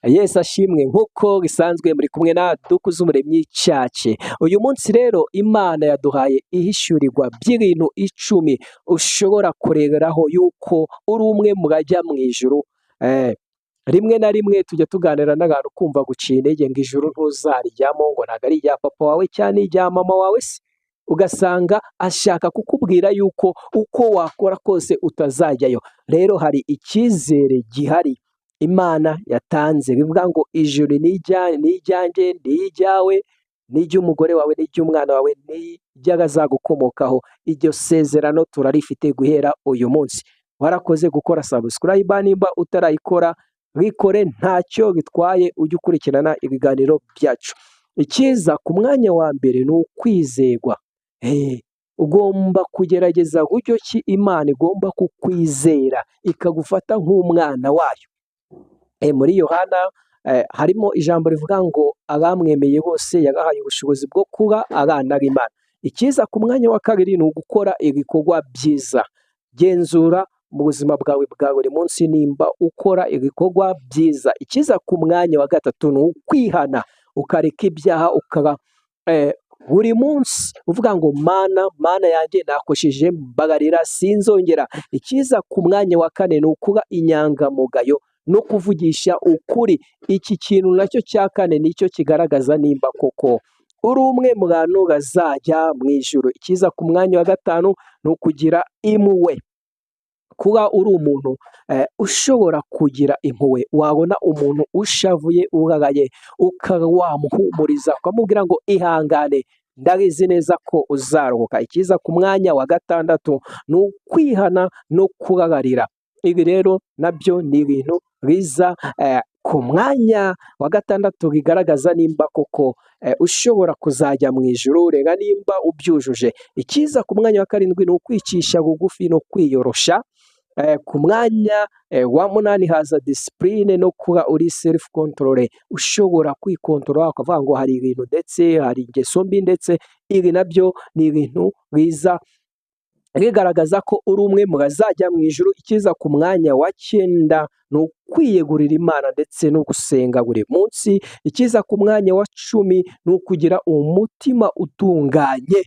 Yesu ashimwe. Nk'uko bisanzwe, muri kumwe na Dukuzumuremyi Church. Uyu munsi rero Imana yaduhaye ihishurirwa by'ibintu 10 ushobora kureberaho yuko uri umwe mu bajya mu ijuru. Rimwe na rimwe tujya tuganira n'abantu, kumva guciye intege ngo ijuru ntuzarijyamo, ngo ntabwo ari irya papa wawe cyangwa ni irya mama wawe se, ugasanga ashaka kukubwira yuko uko wakora kose utazajyayo. Rero hari icyizere gihari Imana yatanze, bivuga ngo ijuru ni iryanjye, ni iryawe, ni iry'umugore wawe, ni iry'umwana wawe, ni iry'abazagukomokaho. Iryo sezerano turarifite guhera uyu munsi. Warakoze gukora subscribe. Nimba utarayikora, bikore, ntacyo bitwaye, ujye ukurikirana ibiganiro byacu. Ikiza ku mwanya wa mbere ni ukwizerwa. Ugomba kugerageza buryo ki Imana igomba kukwizera, ikagufata nk'umwana wayo. Muri Yohana harimo ijambo rivuga ngo abamwemeye bose yabahaye ubushobozi bwo kuba abana b'Imana. Ikiza ku mwanya wa kabiri ni ugukora ibikorwa byiza. Genzura mu buzima bwawe bwa buri munsi nimba ukora ibikorwa byiza. Ikiza ku mwanya wa gatatu ni ukwihana, ukareka ibyaha, ukaba buri munsi uvuga ngo: "Mana, Mana yanjye, nakosheje, mbabarira, sinzongera." Ikiza ku mwanya wa kane ni ukuba inyangamugayo no kuvugisha ukuri. Iki kintu nacyo cya kane nicyo kigaragaza nimba koko uri umwe mu bantu bazajya mu ijuru. Ikiza ku mwanya wa gatanu ni ukugira impuhwe, kuba uri umuntu ushobora kugira impuhwe, wabona umuntu ushavuye, ubabaye, ukaba wamuhumuriza, ukamubwira ngo: "Ihangane, ndabizi neza ko uzaruhuka." Ikiza ku mwanya wa gatandatu ni ukwihana no kubabarira. Ibi rero nabyo ni ibintu biza ku mwanya wa gatandatu bigaragaza nimba koko ushobora kuzajya mu ijuru. Reba nimba ubyujuje. Ikiza ku mwanya wa karindwi ni ukwicisha bugufi no kwiyorosha. Ku mwanya wa munani haza discipline no kuba uri self control, ushobora kwikontorora, ukavuga ngo hari ibintu ndetse hari ingeso mbi ndetse. Ibi nabyo ni ibintu biza bigaragaza ko uri umwe mu bazajya mu ijuru. Ikiza ku mwanya wa cyenda ni ukwiyegurira Imana ndetse no gusenga buri munsi. Ikiza ku mwanya wa 10 ni ukugira umutima utunganye.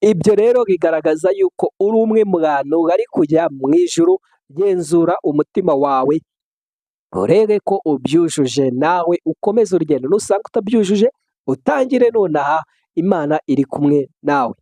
Ibyo rero bigaragaza yuko uri umwe mu bantu bari kujya mu ijuru. Genzura umutima wawe, urebe ko ubyujuje, nawe ukomeze urugendo. Nusanga utabyujuje, utangire nonaha. Imana iri kumwe nawe.